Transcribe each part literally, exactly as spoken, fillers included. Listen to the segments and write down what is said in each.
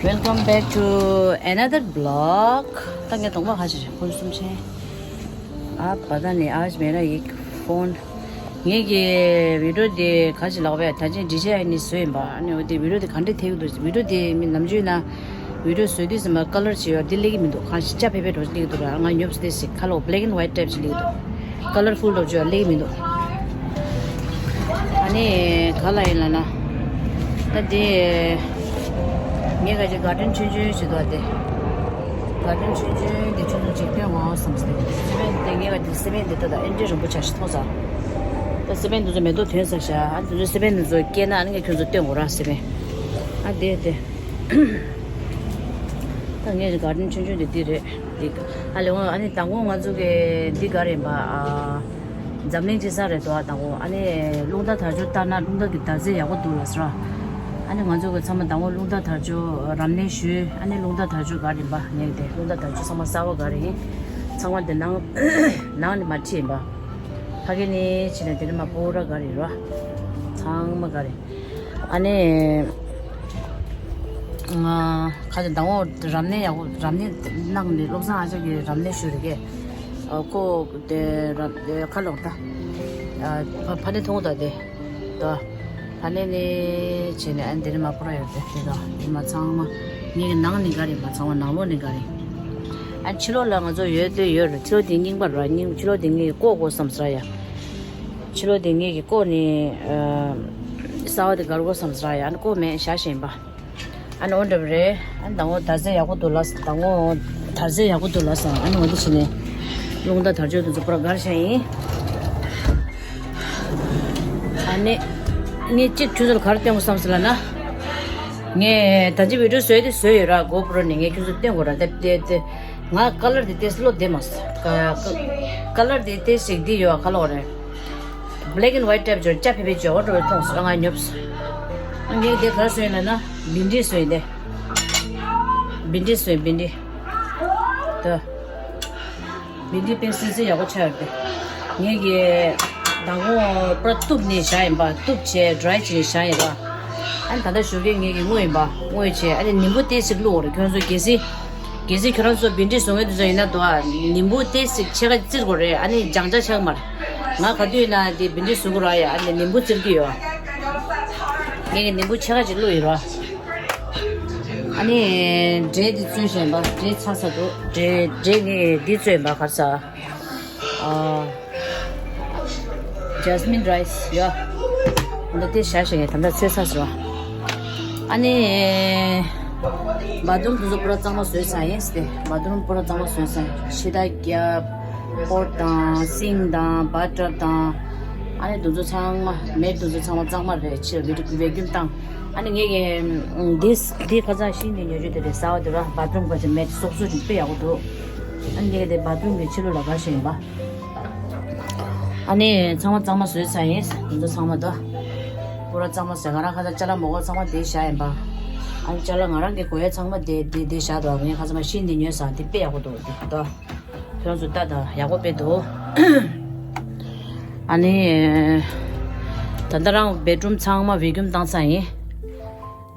Welcome back to another vlog. ད་ངས་གདོང་པ་ག་ཞིག་ཕུན་སུམ་ཆེ། ཨ་པ་ད་ནི་ཨ་མེ་ར་ཡིག་ཕོན། ངེད་ཀྱི་བི་ཌིའོ་འདི་ག་ཞིག་ལག་པས་ད་ཅི་འབྲི་ཆ་ཡ་ནི་བཟོས་ཡིན་པ། ཨ་ནི་འོ་དེ་བི་ཌིའོ་འདི་ག་འདྲས་ཐེག་འདུག་བི་ཌིའོ་འདི་མི་ནམ་རྒྱུན་ན་བི་ཌིའོ་བཟོས་དུས་ཙམ་པ་ཀ་ལར་བྱས་ཡོད་འདི་སླེབས་ཀྱི་མི་འདུག་གང་ཞིག་ཅ་ཕེ་ཕེ་འགྲོ་སླེབས་ཀྱི་འདུག་ར། ང་ཉོབ་སྟེ་ཞིག་ཁ་ལོ་black and white type ཞིག་སླེབས་ཀྱི་འདུག་ཀ་ལར་ཕུལ་འདྲ་བོ་ཅིག་སླེབས་ཀྱི་མི་འདུག་ཨ་ནི་ག་ལ་ཡིན་ལ་ན། ད་དེ་ངས་ག་ཅིག་གར་ཌེན་ཆུང་ཆུང་ཞིག་འདུག་ཨ་དེ། གར་ཌེན་ཆུང་ཆུང་དེ་ཁྱོད་ཚོ་ཅིག་སྟོན་འོང་བསམ་སྟེ། སི་པན་དེ་ངས་ག་དེ་སི་པན་དེ་ད་ད་ཨེ་འདྲས་རིན་པོ་ཆེ་ཞིག་མཐོང་ས། ད་སི་པན་དེ་ཚོ་མེ་ཏོག་ཐོན་ས་ཤག་ཨ་དེ་ཚོ་སི་པན་དེ་ཚོ་སྐྱེས་ན་ཨ་ནི་ངས་ཁྱོད་ཚོ་སྟོན་དགོས་ར་སི་པན། ཨ་དེ་དེ། ད་ངས་གར་ཌེན་ཆུང་ཆུང་དེ་དེ་རེད། འདི་ཨ་ལེ་འོང་ཨ་ནི་དང་པོ་ང་ཚོ་གི་འདི་ག་རེད་པ། ཨ་འཛམ་གླིང་སྤྱི་བསང་རེད་དོ། ཨ་དང་པོ་ཨ་ནི་རླུང་རྟ་དར་ལྕོག་ལྟ་ན་རླུང་རྟ་གི་དར་རྩེ་ཡག་པོ་འདུག་ལ་ཟེར། ཨ་ནི་ང་ཚོ་གི་ཚང་མ་དང་པོ་རླུང་རྟ་དར་ལྕོག་རབ་གནས་ཞུས། ཨ་ནི་རླུང་རྟ་དར་ལྕོག་ག་རེད་པ་ངས་དེ་རླུང་རྟ་དར་ལྕོག་ཚང་མ་གསར་པ་ག་རེད་ཡིན། ཚང་མ་དེ་ནང་ནང་ནས་མར་ཁྲིད་ཡིན་པ། ཕ་གི་ནས་ཕྱིན་ནས་དེ་ནས་མར་པོ་ར་ག་རེད་རོ། ཚང་མ་ག་རེད། ཨ་ནི། ང་ཁ་ཅིག་དང་པོ་རབ་གནས་ཡག་པོ་རབ་གནས་གནང་ནས་བློ་བཟང་ཨ་ཅག་གིས་རབ་གནས་ཞུ་རེ་གས། ཨ་ཁོ་དེ་རབ་དེ་ཁ་ལོག་ད། ཨ་ཕ་ཕ་ནས་མཐོང་ད་དེ། ད་ཕ་ནས་ནས་བྱས་ནས་ཨ་ནི་དེ་ནས་མར་པོ་ར་ཡོད་དེ་དེ་དང་དེ་མ་ཚང་མ་ངེད་ཀྱི་ནང་ནས་ག་རེ་མ་ཚང་མ་ནང་ལོགས་ནས་ག་རེ། ཨ་ཕྱི་ལོགས་ལ་ང་ཚོ་ཡོད་དེ་ཡོད་རེད། ཕྱི་ལོགས་དེ་རྙིང་པ་ར་རྙིང་ཕྱི་ལོགས་དེ་ངེད་ཀྱི་ཀོ་ཀོ་བསམ་ས་ཡ། ཕྱི་ལོགས་དེ་ངེད་ཀྱི་ཀོ་ནས་ཨ་གསར་པ་དེ་གར་གོ་བསམ་ས་ཡ། ཨ་ནི་ཀོ་མེད་བཞག་བཞིན་པ། ཨ་ནི་འོ་འདྲ་བ་རེད། ཨ་ནི་དང་པོ་དར་རྩེ་ཡག་པོ་འདུག་ལ་དང་པོ་དར་རྩེ་ཡག་པོ་འདུག་ལ་སོང་། ཨ་ནི་འོ་འདི་བྱས་ནས་རླུང་རྟ་དར་ལྕོག་དེ་ཚོ་པུ་ར་གར་བཞག་ཡིན། ཨ་ནི་ངས་གཅིག་ཁྱོད་ཚོ་ལ་ག་རེ་སྟོན་དགོས་བསམ་སོང་ལབ་ན། ངས་ད་ཅི་བི་ཌིའོ་བཟོས་དེ་བཟོས་ཡོད་ར། གོ་པུ་རོ་ནས་ངས་ཁྱོད་ཚོ་སྟོན་དགོས་ར། དེ་དེ་དེ་ང་ཀ་ལར་དེ་ཏོག་ཙམ་བློ་བདེ་མ་སོང་། ཀ་ཀ་ལར་དེ་ཏོག་ཙམ་འདི་ཡོད་ཨ་ཁ་ལོག་རེད། Black and white type ཅོར་ཅ་ཕེ་ཕེ་ཅོར་འོ་འདྲ་བའི་མཐོང་སོང་། ང་ཉོབ་སོང་། ངས་དེ་ག་རེ་བཟོས་ཡིན་ལབ་ན་བྷིན་ཌི་བཟོས་ཡིན་དེ། བྷིན་ཌི་བཟོས་བྷིན་ཌི། ད་བྷིན་ཌི་དཔེ་སིལ་སིལ་ཡག་པོ་ཆགས་ཡོད་དེ། ངས་ཀྱི་མདང་དགོང་པུ་ར་གཏུབ་ནས་བཞག་ཡིན་པ། གཏུབ་བྱས་ཌི་རའི་བྱས་ནས་བཞག་ཡིན་པ། ཨ་ནི་ད་ལྟ་ཞོགས་ཀས་ངས་ཀྱི་བརྔོས་ཡིན་པ། བརྔོས་བྱས་ཨ་ནི་ནིམ་བུ་ཏོག་ཙམ་བླུགས་པ་རེད། ཁྱོད་ཚོ་གལ་སྲིད་གལ་སྲིད་ཁྱོད་རང་ཚོ་བྷིན་ཌི་བཟོ་མཁན་དེ་ཚོ་ཡིན་ན་དོ་ཨ། ནིམ་བུ་ཏོག་ཙམ་ཕྱེད་ཀ་བཙིར་དགོས་རེད། ཨ་ནི་སྦྱང་བྱ་ཆགས་མ་རེད། ང་ག་དུས་ཡིན་ན་དེ་བྷིན་ཌི་བཟོ་གི་ར་ཡ། ཨ་ནི་ནིམ་བུ་བཙིར་གི་ཡོད། ངས་ཀྱི་ནིམ་བུ་ཕྱེད་ཀ་ཅིག་བླུགས་ཡོད་ར། ཨ་ནི་འབྲས་འདི་བཙོས་བཞིན་པ། འབྲས་ཚ་ས་འདུག་འབྲས་འབྲས་ངས་འདི་བཙོས་ཡིན་པ། ག་རེ་ཟ། ཨ། ཇ་སི་མིན་རའི་སི་ཡ། འདི་དེ་བཞག་བཞག་ངས་ད་ལྟ་ཚོས་ས་ཟེར་བ། ཨ་ནི། བ་ཐི་རུམ་དེ་ཚོ་པུ་ར་གཙང་མ་བཟོས་ཚར་ཡིན་ཟེར་ཏེ། བ་ཐི་རུམ་པུ་ར་གཙང་མ་བཟོས་ཚར་ཡིན། ཕྱི་ཐག་རྒྱབ། ཕོར་དང་སིང་དང་བ་ཊབ་དང་། ཨ་ནི་དེ་ཚོ་ཚང་མ་མེཊ་དེ་ཚོ་ཚང་མ་གཙང་མ་རེད། ཕྱིར་བེ་ཀུམ་བེ་ཀུམ་བཏང་། ཨ་ནི་ངས་ཀྱི་འདི་འདི་ཁ་སང་ཕྱི་ནས་ཉོས་རྒྱུ་དེ་རེད། གསར་པ་དེ་ར། བ་ཐི་རུམ་ག་ཅིག་མེཊ་སོབ་སོབ་ཅིག་དཔེ་ཡག་པོ་འདུག་ཨ་ནི་ངས་དེ་བ་ཐི་རུམ་གྱི་ཕྱི་ལོགས་ལ་ག་བཞག་ཡིན་པ། ཨ་ནི་ཚང་མ་གཙང་མ་བཟོས་ཚར་ཡིན། དེ་ཚོ་ཚང་མ་དོ། པུ་ར་གཙང་མ་བཟོས། ང་རང་ཁ་སང་ཅ་ལག་མོག་ག་ཚང་མ་དེ་བཞག་ཡིན་པ། ཨ་ནི་ཅ་ལག་ང་རང་གི་དགོས་ཡས་ཚང་མ་དེ་དེ་དེ་བཞག་འདུག་ངས་ཁ་སང་མ་ཤིན་ཏུ་ཉོས་སོང་། དེ་དཔེ་ཡག་པོ་འདུག་དེ་དོ། ཁྱོད་ཚོ་ལྟ་དང་། ཡག་པོ་དཔེ་འདུག་ཨ་ནི། ད་ལྟ་རང་བེ་ཌི་རུམ་ཚང་མ་བེ་ཀུམ་བཏང་ཚར་ཡིན།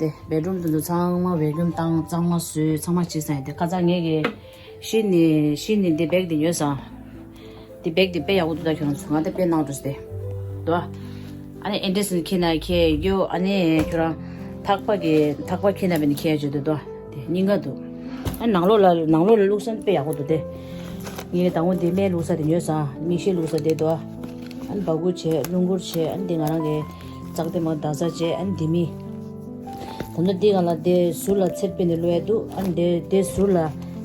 དེ་བེ་ཌི་རུམ་དེ་ཚོ་ཚང་མ་བེ་ཀུམ་བཏང་གཙང་མ་བཟོས་ཚང་མ་བྱས་ཚར་ཡིན། དེ་ཁ་སང་ངས་ཀྱི་ཤི་ནི་ཤི་ནི་འདི་བེག་འདི་ཉོས་སོང་། འདི་བེག་འདི་དཔེ་ཡག་པོ་འདུག་ད་ཁྱོད་རང་ཚོ། ང་ད་དཔེ་གནང་འགྲོ་སྟེ། དོ། ཨ་ནི་ཨེ་འདྲས་ནི་ཁྱེད་ན་ཁྱེད་རྒྱུ། ཨ་ནི་ཁྱོད་རང་ཐག་པ་གི་ཐག་པ་ཁྱེད་ན་བེ་ནི་ཁྱེད་བརྗོད་དུ་དོ། དེ་སྙིང་ག་འདུག་ཨ་ནང་ལོགས་ལ་ནང་ལོགས་ལ་བླུགས་ས་དཔེ་ཡག་པོ་འདུག་སྟེ། ངས་དང་པོ་འདི་སྨན་བླུགས་ས་དེ་ཉོས་སོང་། མིག་ཤེལ་བླུགས་ས་དེ་དོ། ཨ་ནི་སྦ་ཁུག་བྱས། རླུང་སྒུར་བྱས། ཨ་ནི་འདི་ང་རང་གི་ཙག་དེ་མ་ད་ས་བྱས། ཨ་ནི་འདི་མི། ད་ནི་འདི་ག་ལ་དེ་ཟུར་ལ་ཚེར་པི་ནི་བླུགས་ཡས་འདུག་ཨ་ནི་དེ་དེ་ཟུར་ལ་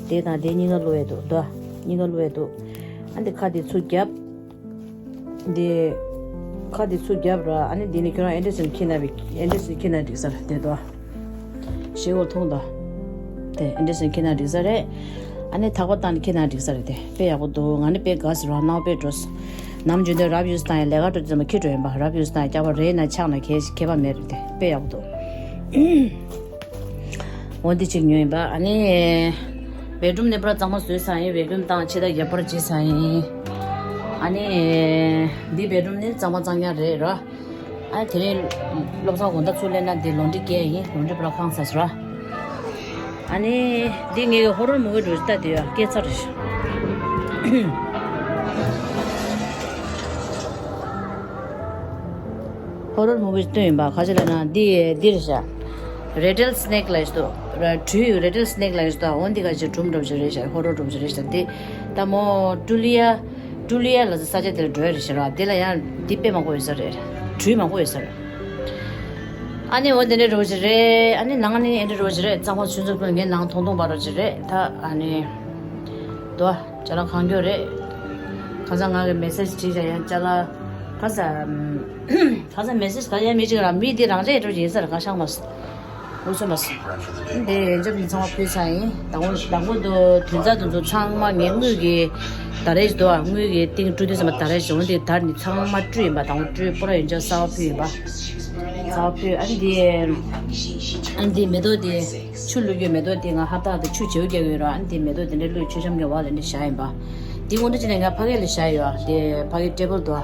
དེ་དང་དེ་གཉིས་ཀ་བླུགས་ཡས་འདུག་དོ། གཉིས་ཀ་བླུགས་ཡས་འདུག་ཨ་ནི་ཁ་དེ་ཚུར་རྒྱབ། འདི་ཁ་དེ་ཚུར་རྒྱབ་ར། ཨ་ནི་འདི་ནི་ཁྱོད་རང་ཨེ་འདྲས་སེ་ཁྱེར་ན་བི་ཨེ་འདྲས་སེ་ཁྱེར་ན་འགྲིག་ས་རེད་དེ་དོ། ཞེ་པོ་མཐོང་དང་། དེ་ཨེ་འདྲས་སེ་ཁྱེར་ན་འགྲིག་ས་རེད། ཨ་ནི་ཐག་པ་བཏང་ནས་ཁྱེར་ན་འགྲིག་ས་རེད་དེ། དཔེ་ཡག་པོ་འདུག་ང་ནི་དཔེ་དགའ་ཟེར་བ། སྣང་དཔེ་འགྲོ་སོང་། ནམ་རྒྱུན་དུ་རབ་ཡུས་བཏང་ཡ་ལས་ཀ་འགྲོ་དུས་ཙམ་པ་ཁྱི་འགྲོ་ཡིན་པ། རབ་ཡུས་བཏང་ཡ་སྐྱག་པ་རེད་ན་ཆག་ན་ཁྱད་ཁྱད་པར་མེད་རེད་དེ། དཔེ་ཡག་པོ་འདུག་འོ་འདི་གཅིག་ཉོས་ཡིན་པ། ཨ་ནི་བེ་ཌི་རུམ་ནི་པུ་ར་གཙང་མ་བཟོས་ཚར་ཡིན། བེ་ཀུམ་བཏང་ཕྱི་ཐག་རྒྱབ་པར་བྱས་ཚར་ཡིན། ཨ་ནི་འདི་བེ་ཌི་རུམ་ནི་གཙང་མ་གཙང་རྐྱང་རེད་ར། ཨ་དེ་རིང་བློ་བཟང་དགོང་དག་ཚུར་སླེབས་ན་འདི་ལོན་ཌི་རི་བཀལ་ཡིན། ལོན་ཌི་རི་པུ་ར་ཁང་ས་སུ་ར། ཨ་ནི་འདི་ངའི་ཧོ་རོར་མུ་བི་འགྲོ་ལྟ་དུས་ཡ་སྐད་ཚར་རེད། ཧོ་རོར་མུ་བི་སྟོན་ཡིན་པ། ག་ཅི་ལབ་ན་འདི་འདི་རེད་ཤག Rattlesnake ལབ་ཡོད་དོ། ར་དྲུད་Rattlesnake ལབ་ཡོད་དོ། འོ་འདི་ག་ཅི་སྒྲུང་འདྲ་པོ་ཅིག་རེད་ཤག་ཧོ་རོར་འདྲ་པོ་ཅིག་རེད་ཤག་འདི་ད་མོ་ཀྲུ་ལི་ཡ་ཀྲུ་ལི་ཡ་ལ་ས་ཆ་དེ་ལ་འགྲོ་ཡ་རེད་ཤག་ར། དེ་ལ་ཡང་འདི་དཔེ་མང་པོ་ཡོད་ས་རེད། དྲུད་མང་པོ་ཡོད་ས་རེད། ཨ་ནི་འོ་དེ་འདྲ་འདྲ་པོ་ཅིག་རེད། ཨ་ནི་ནང་ནི་ཨེ་འདྲ་འདྲ་པོ་ཅིག་རེད། གཙང་མ་ཆུ་མཛོད་ཀུན་ངའི་ནང་ཐོང་ཐོང་པ་འདྲ་པོ་ཅིག་རེད། ད་ཨ་ནི་དོ་ཅ་ལག་གང་མགྱོགས་རེད། ཁ་སང་ང་གི་མེ་སེ་ཇི་བྲིས་བཞག་ཡང་ཅ་ལག་ཁ་སང་ཁ་སང་མེ་སེ་ཇི་ག་ཡང་མི་གཅིག་རང་མི་དེ་རང་རེད་འགྲོ་ཡིན་ས་རེད། ཁ་ཤང་མ་སོང་། འུ་ཚོ་མ་སོང་། དེ་ཡོན་ཆབ་ནི་ཚང་མ་ཕུལ་ཚར་ཡིན། དང་པོ་དང་པོ་དུ་དོན་རྩ་དུ་ཚོ་ཚང་མ་ངའི་དངུལ་གྱི་ད་རེས་དོ་དངུལ་གྱི་ཏིང་ཀྲུ་དུས་ཙམ་པ་ད་རེས་བྱུང་དེ་དར་ནི་ཚང་མ་བཀྲུས་ཡིན་པ། དང་པོ་བཀྲུས་པོ་ར་ཡོན་ཆབ་གསར་པ་ཕུལ་ཡིན་པ། གསར་པ་ཕུལ། ཨ་ནི་དེ་ཨ་ནི་དེ་མེ་ཏོག་དེ་ཆུ་བླུག་རྒྱུ་མེ་ཏོག་དེ་ང་ཧབ་ཏག་དེ་ཆུ་བྱེའུ་རྒྱག་གི་ཡོད་ར། ཨ་ནི་དེ་མེ་ཏོག་དེ་འདྲ་བླུག་མཆོད་བཤམས་ཀྱི་བར་ལ་འདི་བཞག་ཡིན་པ། དེ་དངོས་འབྲེལ་བྱས་ནས་ང་ཕ་གི་ལ་བཞག་ཡོད། ཨ་དེ་ཕ་གི་ཊེ་བལ་དུ།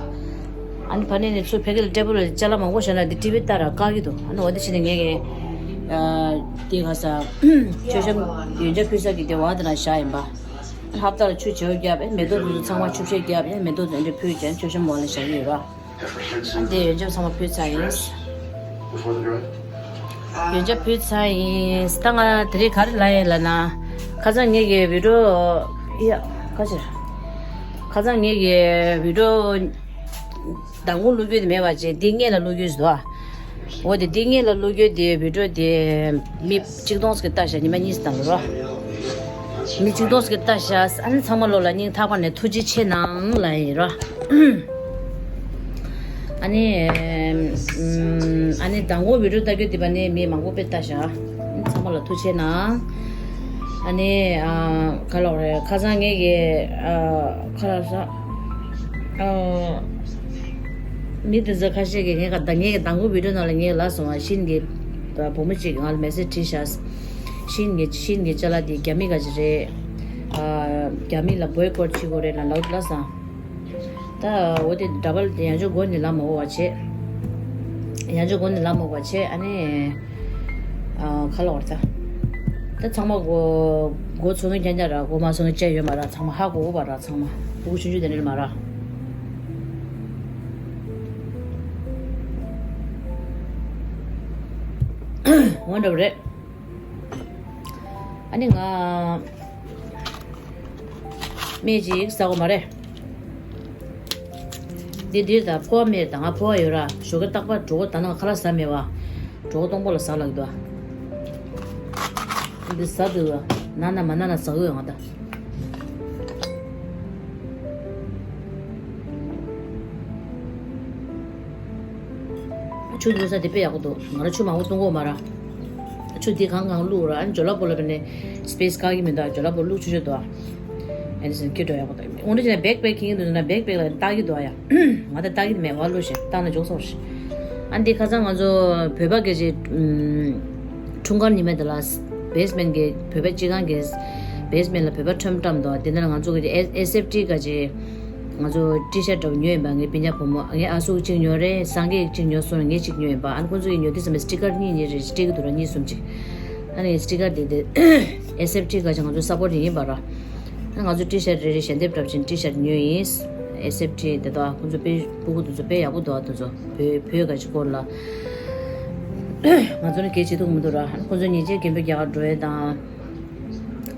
ཨ་ནི་ཕ་ནས་ནས་ཚུར་ཕ་གི་ལ་ཊེ་བལ་ལ་ཅ་ལག་མང་པོ་བཞག་ན་འདི་ཊི་བི་ལྟ་ར་དཀའ་གི་འདུག་ཨ་ནི་འོ་དེ་བྱས་ནས་ངས་ཀྱི་ཨ་དེ་ག་ས་མཆོད་བཤམས་ཡོན་ཆབ་ཕུལ་ས་གི་དེ་བར་དེ་ན་བཞག་ཡིན་པ། ཨ་ནི་ཧབ་ཏག་ལ་ཆུ་བྱེའུ་རྒྱབ། ཨ་ནི་མེ་ཏོག་དེ་ཚོ་ཚང་མ་ཆུ་བཤལ་རྒྱབ། ཨ་ནི་མེ་ཏོག་དེ་འདྲ་ཕུལ་བྱས་མཆོད་བཤམས་འོག་ལ་བཞག་གི་ཡོད་ར། ཨ་འདི་ཡོན་ཆབ་ཚང་མ་ཕུལ་ཚར་ཡིན། ཡོན་ཆབ་ཕུལ་ཚར་ཡིན། ད་ང་དེ་རིང་ག་རེ་ལབ་ཡིན་ལབ་ན། ཁ་སང་ངེད་ཀྱི་བི་ཌི་ཡོ། ཡ། ཁ་ཕྱིར། ཁ་སང་ངེད་ཀྱི་བི་ཌི་ཡོ་མདང་དགོང་བླུག་རྒྱུ་དེ་མེད་པ་བྱས། འདི་སྔོན་ལ་བླུག་རྒྱུ་ཟེར་དོ། འོ་དེ་འདི་སྔོན་ལ་བླུག་རྒྱུ་དེ་བི་ཌི་ཡོ་དེ་མི་གཅིག་སྟོང་ཟིག་གིས་ལྟ་ཤག་ཉི་མ་གཉིས་ཙམ་ལ་རོ། མི་གཅིག་སྟོང་ཟིག་གིས་ལྟ་ཤག་ཨ་ནི་ཚང་མ་ལོ་ལ་སྙིང་ཐག་པ་ནས་ཐུགས་རྗེ་ཆེ་གནང་ལབ་ཡིན་རོ། ཨ་ནི། ཨ་ནི་མདང་དགོང་བི་ཌི་ཡོ་ལྟ་རྒྱུ་དེ་པ་ནི་མི་མང་པོ་དཔེ་ལྟ་ཤག་ཚང་མ་ལ་ཐུགས་རྗེ་གནང་། ཨ་ནི། ག་ལབ་རེད། ཁ་སང་ངེད་ཀྱི་ཁ་ལག་ཟ། མི་དེ་ཚོ་ཁ་ཤས་ཀྱིས་ངའི་ཁ་ད་ངའི་གི་མདང་དགོང་བི་ཌི་ཡོ་ནང་ལ་ངའི་ལབ་སོང་བ། ཤིན་གྱི་བུ་མོ་གཅིག་གིས་ང་ལ་མེ་སེ་ཇི་བྲིས་ཤག་ཤིན་གྱི་ཤིན་གྱི་ཅ་ལག་དེ་རྒྱ་མི་ག་ཅི་རེད། རྒྱ་མི་ལ་བོའི་ཀོཊ་བྱེད་དགོས་རེད་ལབ་ལབ་ལབ་སོང་། ད་འོ་དེ་འདྲ་པར་དེ་ཡང་ཅོ་མགོ་ནས་ལབ་མ་དགོས་པ་བྱས། ཡང་ཅོ་མགོ་ནས་ལབ་མ་དགོས་པ་བྱས། ཨ་ནི། ཨ། ཁ་ལོ་བར་ད། ད་ཚང་མ་མགོ་མགོ་ཚོས་ན་རྐྱང་རྐྱང་ར། མགོ་མ་ཚོས་ན་ཅི་ཡོད་མ་ར། ཚང་མ་ཧ་གོ་གོ་བ་ར། ཚང་མ་ཕྲུ་གུ་ཆུང་ཆུང་དེ་འདྲ་མ་ར། འོ་འདྲ་པོ་རེད། ཨ་ནི་ང་སྨན་ཅིག་ཟ་དགོས་མ་རེད། འདི་འདིར་ད་ཕོ་བ་མེད། ད་ང་ཕོ་བ་ཡོད་ར། ཞོགས་ཀས་རྟག་པར་གྲོད་ཁོག་ད་ནང་ཁ་ལག་ཟ་མེད་པ། གྲོད་ཁོག་སྟོང་པོ་ལ་ཟ་ལབ་འདུག་འདི་ཟ་འདུག་ན་ན་མ་ན་ན་ཟ་གི་ཡོད་ང་ད། ཆུ་འཐུང་ས་དེ་དཔེ་ཡག་པོ་འདུག་ང་རང་ཆུ་མང་པོ་འཐུང་གི་ཡོད་མ་ར། ཆུ་དེ་གང་གང་བླུགས་ར། ཨ་ནི་ཇོ་ལ་པོ་ལ་བས་ནས་སི་པེ་སི་དཀའ་གི་མི་འདུག་ཇོ་ལ་པོ་བླུགས་ཆུ་ཆུ་འདུག་ཨ་ནི་སེམས་སྐྱིད་འགྲོ་ཡག་པོ་འདུག་འོན་ཏེ་བྱས་ན་བེག་པེག་ཁེངས་ཀྱི་འདུག་ཟེར་ན་བེག་པེག་ལ་བཏགས་ཀྱི་འདུག་ཨ་ཡ། ང་ད་བཏགས་ཀྱི་མེད་པ། བླུགས་ཤིག་བཏགས་ན་འཇོག་སོང་ཞིག་ཨ་ནི་དེ་ཁ་སང་ང་ཚོ་བོད་པ་སྐད་ཆ་འཁྲུངས་སྐར་ཉི་མ་དེ་ལ་བེ་སི་མེན་གྱི་བོད་པ་སྤྱི་ཁང་གི་བེ་སི་མེན་ལ་བོད་པ་ཁྲོམ་བཀྲམ་འདུག་དེ་ནང་ང་ཚོ་གི་ཨེ་སི་ཨེཕ་ཊི་ག་ཅེ། ང་ཚོ་ཊི་ཤར་འདྲ་པོ་ཉོས་ཡིན་པ། ངའི་སྤུན་ཀྱག་བུ་མོ། ངའི་ཨ་སུག་གཅིག་ཉོས་རེད། སངས་རྒྱས་གཅིག་ཉོས་སོང་། ངས་གཅིག་ཉོས་ཡིན་པ། ཨ་ནི་ཁོང་ཚོ་ཡིས་ཉོས་དུས་ཙམ་པའི་སི་ཊི་ཀར་གཉིས་གཉིས་རེ་སྤྲད་ཀྱི་འདུག་ར། གཉིས་གསུམ་ཅིག་ཨ་ནི་སི་ཊི་ཀར་དེ་དེ་ཨེ་སི་ཨེཕ་ཊི་ག་ཅིག་ང་ཚོ་སཔོར་ཊི་ཡིན་པ་ར། ཨ་ནི་ང་ཚོ་ཊི་ཤར་རེ་རེ་ཞལ་འདེབས་འདྲ་པོ་ཅིག་ཊི་ཤར་ཉོས་ཡིན། ཨེ་སི་ཨེཕ་ཊི་དེ་དག་ཁོང་ཚོ་དཔེ་སྤུ་གུ་དེ་ཚོ་དཔེ་ཡག་པོ་འདུག་ཨ་དེ་ཚོ་བོད་བོད་ག་ཅིག་སྐོར་ལ། ང་ཚོ་ནི་གལ་ཆེ་ཐུག་མི་འདུག་ར། ཨ་ནི་ཁོང་ཚོ་ཉིན་རྗེས་རྒན་པའི་རྒྱ་གར་འགྲོ་ཡས་དང་།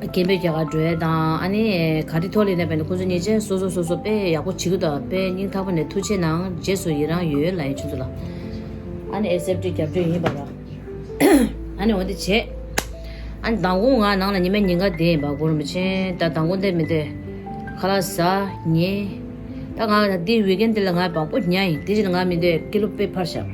རྒན་པའི་རྒྱ་གར་འགྲོ་ཡས་དང་། ཨ་ནི་ག་རེ་ཐོག་ལ་ཡིན་ན་བས་ནི་ཁོང་ཚོ་ཉིན་རྗེས་སོ་སོ་སོ་སོ་དཔེ་ཡག་པོ་བྱེད་ཀྱི་འདུག་དཔེ་སྙིང་ཐག་པ་ནས་ཐུགས་རྗེ་གནང་། རྗེས་སུ་ཡི་རང་ཡོད་ལབ་ཡིན་ཁྱོད་ཚོ་ལ། ཨ་ནི་ཨེ་སི་ཨེཕ་ཊི་རྒྱབ་སྐྱོར་ཡིན་པ་ར། ཨ་ནི་འོ་འདི་བྱས། ཨ་ནི་མདང་དགོང་ང་ནང་ལ་ཉི་མ་ཉིན་གང་བསྡད་ཡིན་པ། གོ་རིན་པོ་ཆེ། ད་མདང་དགོང་བསྡད་མི་བསྡད། ཁ་ལག་ཟ་ཉལ། ད་ང་འདི་ཝིག་ཨེན་འདི་ལ་ང་མང་པོ་ཉལ་ཡིན། དེ་བཞིན་ང་མི་འདོད་ཀི་ལོ་དཔེ་འཕར་ཤག་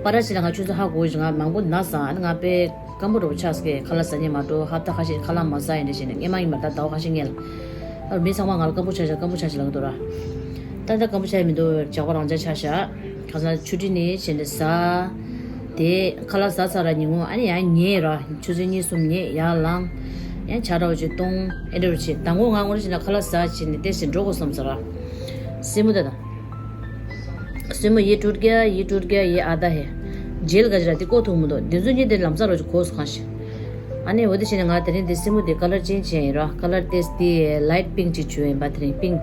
པ་ར་ཞིག་ལ་ང་ཆུ་ཚོད་ཧ་གོ་ཞིག་ང་མང་པོ་ན་ཟ། ཨ་ནི་ང་དཔེ་སྐམ་པོ་འདྲ་པོ་ཆགས་སྐད། ཁ་ལག་ཟ་ཉལ་མ་འགྲོ། ཧབ་ཏ་ཁ་ཤས་ཁ་ལག་མ་ཟ་ཡིན་འདྲ་ཞིག་ནས། སྔས་མ་ཡིན་པ་ད་ཟླ་བ་ཁ་ཤས་སྔས་ལ། ཨ་མི་ཚང་མ་ང་ལ་སྐམ་པོ་ཆགས་ཤག་སྐམ་པོ་ཆགས་ཤག་ལབ་ཀྱི་འདུག་ར། ད་ད་སྐམ་པོ་ཆགས་ཡ་མི་འདུག་ཇག་པ་རང་ཅག་ཆགས་ཤག་ཁ་སང་ཆུ་ཊི་ནི་བྱས་ནས་ཟ། དེ་ཁ་ལག་ཟ་ཚར་ར་ཉིན་མོ་ཨ་ནི་ཡང་ཉལ་ར། ཆུ་ཚོད་གཉིས་གསུམ་ཉལ། ཡར་ལངས། ཡང་ཇ་འདྲ་པོ་ཅིག་བཏུང་། ཨེ་འདྲ་པོ་བྱས། མདང་དགོང་ང་ངོ་རེ་བྱས་ན་ཁ་ལག་ཟ་བྱས་ནས་ཏོག་ཙམ་འགྲོ་དགོས་བསམ་ཚར་ར། སྲིང་མོ་དེ་དང་། སྲིང་མོ་ཡེ་ཊུཊ་གྱ་ཡེ་ཊུཊ་གྱ་ཡེ་ཨ་ད་ཧེ། ཇེལ་ག་ཅི་ར་དེ་བཀོག་ཐུབ་མི་འདུག་དེ་ཚོ་གཉིས་དེ་ལམ་སང་རོ་ཅིག་གོ་སོང་ཁ་ཤས། ཨ་ནི་འོ་དེ་བྱས་ནས་ང་དེ་རིང་འདི་སེན་མོ་འདི་ཀ་ལར་ཅེན་ཇི་བྱས་ཡིན་རོ། ཀ་ལར་དེ་འདི་ལའིཊ་པིང་ཅིག་བྱུགས་ཡིན་པ། དེ་རིང་པིང་།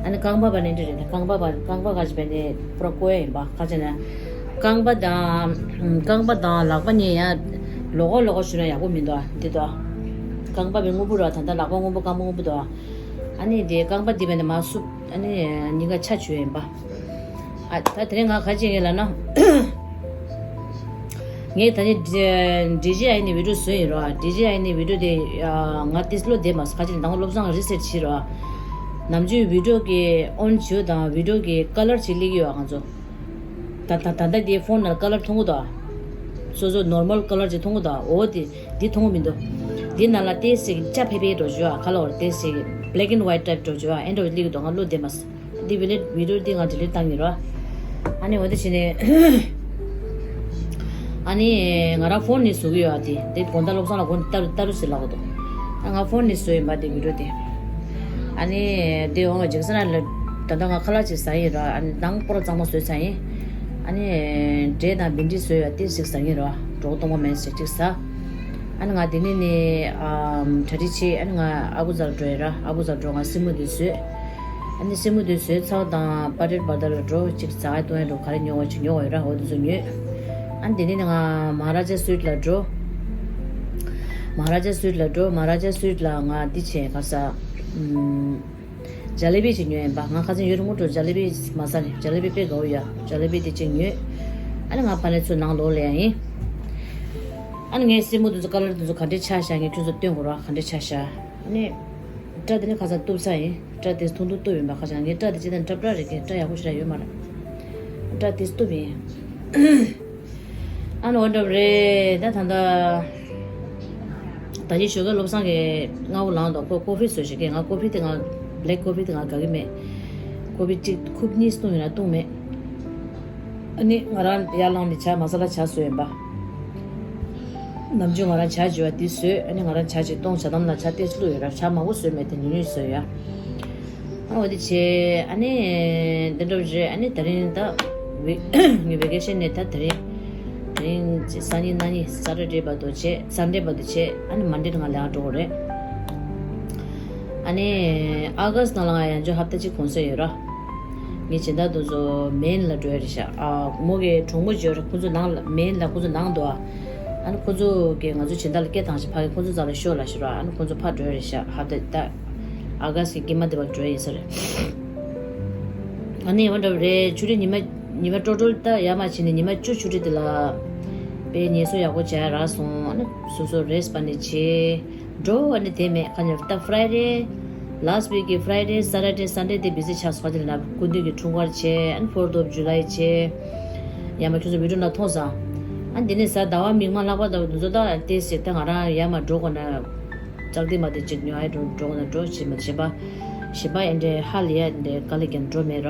ཨ་ནི་རྐང་པ་བ་ནི་འདྲ་རེད། རྐང་པ་བ་རྐང་པ་ག་ཅིག་བས་ནས་པུ་ར་བཀོད་ཡིན་པ། ག་ཅིག་ན་རྐང་པ་དང་རྐང་པ་དང་ལག་པ་གཉིས་ཡང་ལོགས་ཀ་ལོགས་ཀ་བྱུགས་ན་ཡག་པོ་མི་འདུག་ཨ། འདི་འདུག་ཨ། རྐང་པ་བས་སྔོན་པོ་རོ། ད་ལྟ་ལག་པ་སྔོན་པོ་རྐང་པ་སྔོན་པོ་འདུག་ཨ། ཨ་ནི་འདི་རྐང་པ་འདི་བས་ནས་མར་བསུབ། ཨ་ནི་གཉིས་ཀ་ཆ་བྱུགས་ཡིན་པ། ཨ་ད་དེ་རིང་ང་ག་ཅིག་ཡིན་ལབ་ན། ངས་ད་ནི་ཌི་ཇེ་ཨའི་ནས་བི་ཌིའོ་བཟོས་ཡིན་རོ། ཌི་ཇེ་ཨའི་ནས་བི་ཌིའོ་དེ་ང་ཏིས་བློ་བདེ་མ་སོང་། ག་ཅིག་ནས་ད་ང་བློ་བཟང་རི་སེཊ་བྱས་རོ། ནམ་རྒྱུན་བི་ཌིའོ་གི་ཨོན་བྱུས་དང་བི་ཌིའོ་གི་ཀ་ལར་ཅིག་སླེབས་ཀྱི་ཡོད། ང་ཚོ་ད་ད་ད་ལྟ་དེ་ཕོན་ནང་ཀ་ལར་མཐོང་གི་འདུག་ཨ། སོ་སོ་ནོར་མལ་ཀ་ལར་ཅིག་མཐོང་གི་འདུག་ཨ། འོ་དེ་འདི་མཐོང་གི་མི་འདུག་འདི་ནང་ལ་ཏིས་ཅིག་སྐྱ་ཕེ་ཕེ་འགྲོ་བྱུས་ཨ། ཁ་ལོ་ཏིས་ཅིག་བྷེ་ལེག་ཨེན་ཝའིཊ་ཊའིབ་འགྲོ་བྱུས་ཨ། ཨེ་འདྲ་བ་སླེབས་ཀྱི་འདུག་ང་བློ་བདེ་མ་སོང་། འདི་བི་ལེ་བི་ཌིའོ་འདི་ང་ཌི་ལིཊ་བཏང་གི་རོ། ཨ་ནི་འོ་དེ་བྱས་ནས་ཨ་ནི་ང་རང་ཕོན་ནས་བཟོ་གི་ཡོད་ཨ། དེ་དེ་དགོང་དག་བློ་བཟང་ལ་དགོང་དག་ཏར་ཏར་ཟེར་ལབ་གི་འདུག་ཨ་ང་ཕོན་ནས་བཟོས་ཡིན་པ་དེ་བི་ཌིའོ་དེ། ཨ་ནི་དེ་འོང་བ་ཇེག་སན་ལ་ད་ལྟ་ང་ཁ་ལག་ཅིག་ཟ་ཡིན་རོ། ཨ་ནི་ནང་སྐོར་གཙང་མ་བཟོས་ཚར་ཡིན། ཨ་ནི་འབྲས་དང་བིན་ཌི་བཟོས་ཡོད་དེ་ཅིག་ཟ་ཡིན་རོ། གྲོགས་གཏོང་བ་མེད་ཟེར་ཅིག་ཟ། ཨ་ནི་ང་དེ་ནས་ནི་ཨམ་གྲ་སྒྲིག་བྱས། ཨ་ནི་ང་ཨ་ཁུ་རྩར་འགྲོ་ཡིན་ར། ཨ་ཁུ་རྩར་འགྲོ་ང་སེན་མོ་འདི་བཟོས། ཨ་ནི་སེན་མོ་འདི་བཟོས་ཚར་དང་པ་ཊེར་བར་དར་ལ་འགྲོ། ཅིག་ཟ་ཡ་བཏུང་ཡ་འགྲོ། ག་རེ་ཉོ་བ་ཅིག་ཉོ་བ་ཡོད་ར། འོ་འདི་ཚོ་ཉོས། ཨ་ནི་དེ་ནས་ནི་ང་མ་ཧ་ར་ཇ་སུའིཊ་ལ་འགྲོ། མ་ཧ་ར་ཇ་སུའིཊ་ལ་འགྲོ། མ་ཧ་ར་ཇ་སུའིཊ་ལ་ང་འདི་བྱས་ག་ས་ཨམ། ཇ་ལེ་བི་ཅིག་ཉོས་ཡིན་པ། ང་ཁ་སང་ཡུལ་སྔོན་འགྲོ་ཇ་ལེ་བི་མ་ཟ་ནས། ཇ་ལེ་བི་དཔེ་དགའ་བོ་ཡོད། ཇ་ལེ་བི་དེ་ཅིག་ཉོས། ཨ་ནི་ང་ཕ་ནས་ཚུར་ནང་ལོག་ལ་ཡ་ཡིན། ཨ་ནི་ངའི་སེན་མོ་དེ་ཚོ་ཀ་ལར་དེ་ཚོ་ག་འདྲས་ཆགས་ཤག་ངས་ཁྱོད་ཚོ་སྟོན་དགོས་ར། ག་འདྲས་ཆགས་ཤག་ཨ་ནི་སྐྲ་དེ་ནི་ཁ་སང་གཏུབ་ཚར་ཡིན། སྐྲ་དེ་ཐུང་ཐུང་གཏུབ་ཡིན་པ། ཁ་སང་ངའི་སྐྲ་དེ་ཅི་ལྟར་འདྲ་འདྲ་རེད་ཀྱི། སྐྲ་ཡག་པོ་ཞེ་དྲག་ཡོད་མ་རེད། སྐྲ་དེ་གཏུབ་ཡིན། ཨ་ནི་འོ་འདྲ་རེད། ད་ད་ལྟ་ད་ཅི་ཞོགས་ཀས་བློ་བཟང་གིས་སྔ་པོ་ལངས་འདུག་ཁོ་ཀོ་ཕི་བཟོ་ཞིག་གི། ང་ཀོ་ཕི་དེ་ང་བྷེ་ལེག་ཀོ་ཕི་དེ་ང་དགའ་གི་མེད། ཀོ་ཕི་གཅིག་ཁུབ་གཉིས་བཏུང་ཡོད་ན་བཏུང་མེད། ཨ་ནི་ང་རང་ཡར་ལངས་ནས་ཇ་མ་ས་ལ་ཇ་བཟོས་ཡིན་པ། ནམ་རྒྱུན་ང་རང་ཇ་བརྗོད་པ་འདི་བཟོས། ཨ་ནི་ང་རང་ཇ་ཅིག་བཏུང་། ཇ་དམ་ལ་ཇ་ཏོག་ཙམ་བླུགས་ཡོད་ར། ཇ་མང་པོ་བཟོས་མེད་དེ། ཉུང་ཉུང་བཟོས་ཡ། ཨ་འོ་དེ་བྱས། ཨ་ནི་འདི་འདྲ་བྱས། ཨ་ནི་དེ་རིང་ད་ཝི་ངའི་ཝེ་ཀེ་ཤན་ནས་ད་དེ་རིང་དེ་རིང་སང་ཉིན་གནངས་ཉིན་སེ་ཊར་ཌེ་བར་དུ་བྱས། སན་ཌེ་བར་དུ་བྱས། ཨ་ནི་མན་ཌེ་ང་ལས་ཀ་འགྲོ་དགོས་རེད། ཨ་ནི་ཨ་ག་སི་ནང་ལ་ང་ཡང་ཅིག་ཧབ་ཏ་གཅིག་གུང་སེང་ཡོད་ར། ངའི་སྦྱིན་བདག་དེ་ཚོ་མེན་ལ་འགྲོ་ཡ་རེད་ཤག་ཨ་མོ་གི་གྲོགས་མོ་ཅིག་ཡོད་ར། ཁོང་ཚོ་ནང་ལ་མེན་ལ་ཁོང་ཚོ་ནང་འདུག་ཨ། ཨ་ནི་ཁོང་ཚོ་གིས་ང་ཚོ་སྦྱིན་བདག་ལ་སྐད་བཏང་ཞིག་ཕ་གི་ཁོང་ཚོ་རྩ་ལ་ཤོག་ལ་ཞིག་ར། ཨ་ནི་ཁོང་ཚོ་ཕར་འགྲོ་ཡ་རེད་ཤག་ཧབ་ཏ་ད་ཨ་ག་སི་གི་དཀྱིལ་མ་དེ་བར་འགྲོ་ཡ་ཡིན་ས་རེད། ཨ་ནི་ཡང་འདྲ་བ་རེད། ཆུ་ཊི་ཉི་མ་ཉི་མ་ཀྲོ་ཀྲོལ་ད་ཡར་མར་ཕྱིན་ནས་ཉི་མ་བཅུ་ཆུ་ཊི་དེ་ལ་དཔེ་ངལ་གསོ་ཡག་པོ་བྱས་རག་སོང་། ཨ་ནི་སོ་སོ་རེ་སི་ཊི་བྱས་ནས་བྱས་འགྲོ། ཨ་ནི་དེ་མེད་ཁ་ཉིན་ད་ཕ་རའི་ཌེ། ལཱ་སི་ཊི་ཝིག་གི་ཕ་རའི་ཌེ། སེ་ཊར་ཌེ། སན་ཌེ་དེ་བི་ཟི་ཆགས་སོང་། དེ་ལ་སྐུ་མདུན་གྱི་འཁྲུངས་སྐར་བྱས། ཨ་ནི་ཕོར་ཐི་ཨོཕ་ཇུ་ལའི་བྱས། ཡར་མར་ཁྱོད་ཚོ་བི་ཌིའོ་ནང་མཐོང་སོང་། ཨ་ནི་དེ་ནས་གཟའ་ཟླ་བ་མིག་དམར་ལྷག་པ་དང་དེ་ཚོ་ད་ཏོག་ཙམ་ད་ང་རང་ཡར་མར་འགྲོ་དགོས་ན། ལྕགས་རྟ་མ་དེ་གཅིག་ཉོ་ཡ་འགྲོ་འགྲོ་དགོས་ན་འགྲོ། བྱས་མ་བྱས་པ་བྱས་པ་ཨེ་འདྲའི་ཧ་ལས་ཡ་འདྲའི་དཀའ་ལས་ཀྱང་འགྲོ་མེད་ར།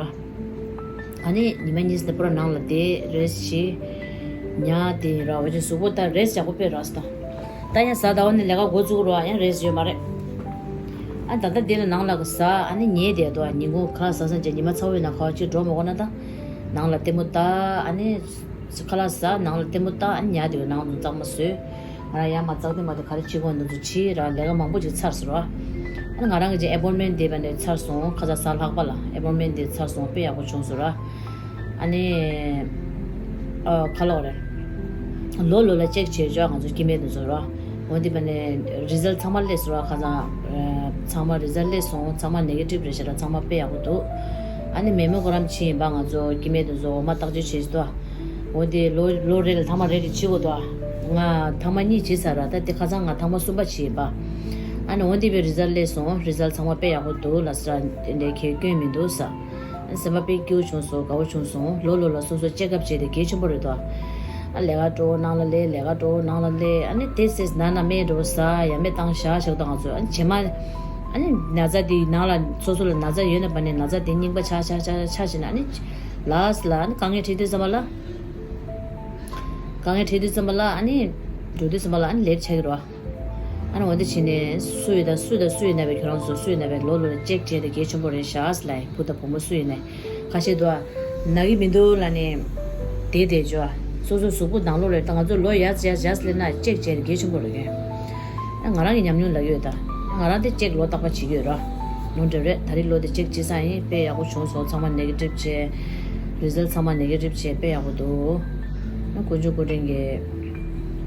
ཨ་ནི་ཉི་མ་གཉིས་ཙམ་པོ་ར་ནང་ལ་བསྡད། རེ་སི་ཊི་བྱས། ཉལ་བསྡད་ར། འོ་ཅིག་གཟུགས་པོ་ད་རེ་སི་ཊི་ཡག་པོ་དཔེ་རག་སོང་ད། ད་ཡང་གཟའ་ཟླ་བ་ནས་ལས་ཀ་འགོ་བཙུགས་རོགས། ཡང་རེ་སི་ཊི་ཡོད་མ་རེད། ཨ་ད་ལྟ་འདི་ལ་ནང་ལ་གཟའ་ཨ་ནི་ཉལ་བསྡད་འདུག་ཉིན་གུང་ཁ་ཟས་ཟ་བྱས་ཉི་མ་ཚ་བོ་ཡིན་ན་ག་བ་ཅིག་འགྲོ་མ་དགོས་ན་ད། ནང་ལ་ལྟད་མོ་ལྟ། ཨ་ནི་ཁ་ལག་ཟ། ནང་ལ་ལྟད་མོ་ལྟ། ཨ་ནི་ཉལ་བསྡད། ནང་དུ་གཙང་མ་བཟོས། ང་རང་ཡར་མར་ལྕགས་རྟ་མ་དེ་ག་རེ་བྱེད་དགོས་འདུག་ཚོ་བྱས་ར། ལས་ཀ་མང་པོ་ཅིག་ཚར་སོང་ར། ཨ་ནི་ང་རང་གི་ཅིག་ཨེ་པོན་མེན་དེ་བས་ནས་ཚར་སོང་། ཁ་ཚ་གཟའ་ལྷག་པ་ལ་ཨེ་པོན་མེན་དེ་ཚར་སོང་། དཔེ་ཡག་པོ་བྱུང་སོང་ར། ཨ་ནི་ཨ་ག་ལབ་དགོས་རེད། ལོ་ལོ་ལ་ཅེག་བྱེད་ཆོག་ང་ཚོ་སྐྱེ་དམན་དེ་ཚོ་ར། འོ་དེ་བས་ནས་རི་ཛལ་ཚང་མ་སླེབས་སོང་ར། ཁ་ཚ་ཚང་མ་རི་ཛལ་སླེབས་སོང་། ཚང་མ་ནེ་གེ་ཊིབ་རེད་ཤག་ར། ཚང་མ་དཔེ་ཡག་པོ་འདུག་ཨ་ནི་མེ་མོ་གྷ་རམ་ཕྱིན་ཡིན་པ། ང་ཚོ་སྐྱེ་དམན་དེ་ཚོ་འོ་མ་བརྟག་དཔྱད་བྱེད་དུས། འོ་དེ་ལོ་ལོ་རེ་ལ་ཐེངས་མ་རེ་རེ་བྱེད་དགོས་འདུག་ང་ཐེངས་མ་གཉིས་བྱས་ཚར་ར། ད་དེ་ཁ་སང་ང་ཐེངས་མ་གསུམ་པ་བྱས་ཡིན་པ། ཨ་ནི་འོ་དེ་བས་རི་ཛལ་སླེབས་སོང་། རི་ཛལ་ཚང་མ་དཔེ་ཡག་པོ་འདུག་ལབ་ས་ར། དེ་འདྲའི་ཁྱད་སྐྱོན་མི་འདུག་ས། ཨ་ནི་སེམས་པ་དཔེ་སྐྱིད་པོ་བྱུང་སོང་། དགའ་བོ་བྱུང་སོང་། ལོ་ལོ་ལ་སོ་སོ་ཅེག་ཨབ་བྱས་དེ་གལ་ཆེན་པོ་རེད་དོ། ཨ་ལས་ཀ་འགྲོ་ནང་ལ་སླེབས། ལས་ཀ་འགྲོ་ནང་ལ་སླེབས། ཨ་ནི་དེ་སེས་ན་ན་མེད་འགྲོ་ས་ཡ་མེད་བཏང་བཞག་བཞག་དང་ང་ཚོ། ཨ་ནི་བྱེ་མ་ཨ་ནི་ན་ཚ་དེ་ནང་ལ་སོ་སོ་ལ་ན་ཚ་ཡོད་ན་བ་ནས་ན་ཚ་དེ་རྙིང་པ་ཆགས་ཆགས་ཆགས་ཆགས་བྱས་ན། ཨ་ནི་ལཱ་སི་ཊི་ལ་ཨ་ནི་དཀའ་ངལ་འཕྲད་དུས་ཙམ་པ་ལ། དཀའ་ངལ་འཕྲད་དུས་ཙམ་པ་ལ་ཨ་ནི་འགྲོ་དུས་ཙམ་པ་ལ་ཨ་ནི་ལེབ་ཆགས་ཀྱི་རོ། ཨ་ནི་འོ་དེ་བྱས་ནས་སུ་ཡོད་ད་སུ་ད་སུ་ཡོད་ན་བས། ཁྱོད་རང་ཚོ་སུ་ཡོད་ན་བས་ལོ་ལོ་ལ་ཅེག་བྱས་ཏེ་གལ་ཆེན་པོ་རེད་ཤག་ལབ། བུ་དང་བུ་མོ་སུ་ཡོད་ནས་ཁ་ཤས་འདུག་ཨ། ན་གི་མི་འདུག་ལབ་ནས་བསྡད་བསྡད་འཇོག་སོ་སོ་གཟུགས་པོ་ནང་ལོགས་ལ་ད་ང་ཚོ་ལོ་ཡར་ཡར་ཡར་སླེབས་ན་ཅེག་བྱས་ཏེ་གལ་ཆེན་པོ་རེད་ཀྱི། ང་རང་གི་ཉམས་མྱོང་ལ་ཡོད་ད། ང་རང་དེ་ཅེག་ལོ་རྟག་པར་བྱེད་ཀྱི་ཡོད་ར། ནོར་འགྲིབ་རེད། ད་རེས་ལོ་དེ་ཅེག་བྱེད་ས་ཡིན། དཔེ་ཡག་པོ་བྱུང་སོང་། ཚང་མ་ནེ་གེ་ཊིབ་བྱས། རི་ཛལ་ཚང་མ་ནེ་གེ་ཊིབ་བྱས། དཔེ་ཡག་པོ་འདུག་དཀོན་མཆོག་སྐུ་ཕྲེང་གི།